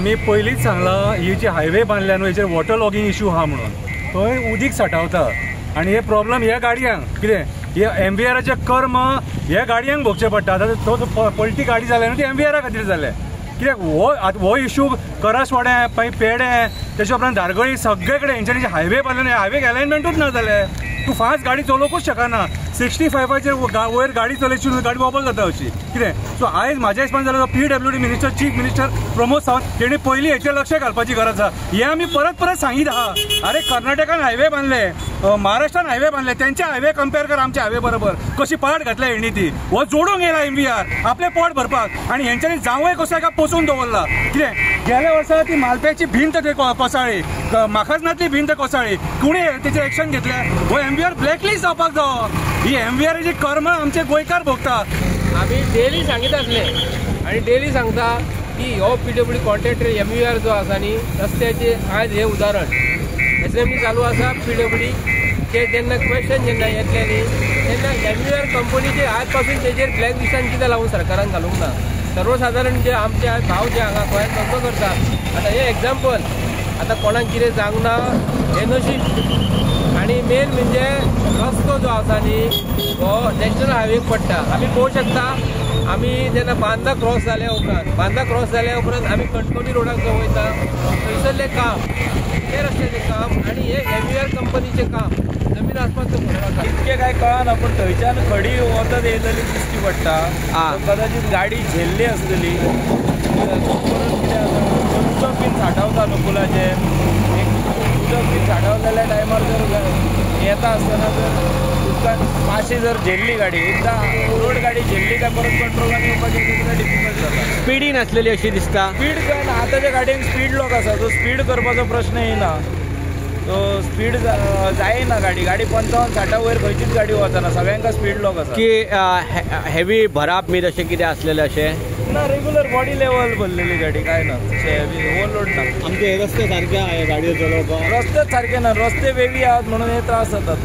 आमी पयलींच सांगलां ही जी हायवे बांदल्या न्हू हेचेर वॉटर लॉगींग इशू आहा म्हणून थंय उदीक साठावता आनी हे प्रॉब्लम ह्या गाडयांक कितें हे एमवीआराचे कर्म ह्या गाडयांक भोगचें पडटा. आतां तो पलटी गाडी जाल्या न्हू ती एमवीआरा खातीर जाल्या. कित्याक हो इशू करासवाड्या मागीर पेडे तेच्या उपरांत धारगळी सगळे कडेन हेंच्यांनी जे हायवे बांदले न्हू हायवेक एलायनमेंटूच ना जालें. तूं फास्ट गाडी चलोवकूच शकना. 65 वयर गाडी चलयची गाडी वॉबल जाता अशी कितें. सो आयज म्हाज्या हिसपान जाल्यार PWD minister chief minister Pramod Sawant तेणी पयलीं हेचेर लक्ष घालपाची गरज आसा. हें आमी परत परत सांगीत आहा. अरे कर्नाटकान हायवे बांदले, महाराष्ट्रान हायवे बांदले, तेंचे हायवे कंपेर कर आमचे हायवे बरोबर कशी पाट घातल्या हेणी ती. हो जोडूंक येयला एमवीआर आपलें पोट भरपाक आनी हेंच्यांनी जावंय कसो एका पोसून दवरला. कितें गेल्या वर्सा ती मालप्याची भिंत थंय कोसळ्ळी, माखाजनांतली भिंत कोसळ्ळी, कोणी तेचेर एक्शन घेतलें? हो एमवीआर ब्लॅकलिस्ट जावपाक जावो. ही एमवीआराची कर्म आमचे गोंयकार भोगता. आमी डेली सांगीत आसले आनी डेली सांगता की हो PWD contractor MVR जो आसा न्ही रस्त्याचे आयज हें उदाहरण एसेंब्ली चालू आसा. PWD ते जेन्ना क्वेश्चन जेन्ना येतले न्ही तेन्ना एमवीआर कंपनीचे आज पासून तेजेर ब्लॅक लिस्टान कितें लावून सरकारान घालूंक ना. सर्वसाधारण जे आमचे आज भाव जे हांगा गोंयांत धंदो करता आतां हें एग्जाम्पल आतां कोणाक कितें जावंक ना हें नशीब. आनी मेन म्हणजे रस्तो जो आसा न्ही हो नॅशनल हायवेक पडटा. आमी पळोवंक शकता आमी जेन्ना बांदा क्रॉस जाल्या उपरांत आमी कणकवली रोडाक जो वयता थंयसरलें काम ते रस्त्याचें काम आनी हे एमवीआर कंपनीचें काम जमीन आसमानचो फरक आसा. इतकें कांय कळना पूण थंयच्यान खडी वचत येयलेली दिश्टी पडटा. कदाचित गाडी झेल्ली आसतली कितें आसा उदक बीन साठावता न्हू पुलाचेर, एक उदक बीन साठावलेल्या टायमार जर येता आसतना जर उदकान मातशी जर झेल्ली गाडी एकदां रोड गाडी झेल्ली काय परत कंट्रोलान येवपाचें कितें डिफिकल्ट जाता. स्पिडीन आसलेली अशी दिसता. स्पीड काय ना आतांच्या गाडयेक स्पीड लॉक आसा, सो स्पीड करपाचो प्रश्न येना. सो स्पीड जायना गाडी गाडी 55-60 वयर खंयचीच गाडी वचना, सगळ्यांका स्पीड लॉक आसा. की हेवी भराप बी तशें कितें आसलेलें अशें ना, रेगुलर बॉडी लेवल भरलेली गाडी काय ना, तशें ओवरलोड ना. आमचे हे रस्ते सारखे आहा गाडयो चलोवपाक, रस्तेच सारखे ना, रस्ते वेवी आहात म्हणून हे त्रास जातात.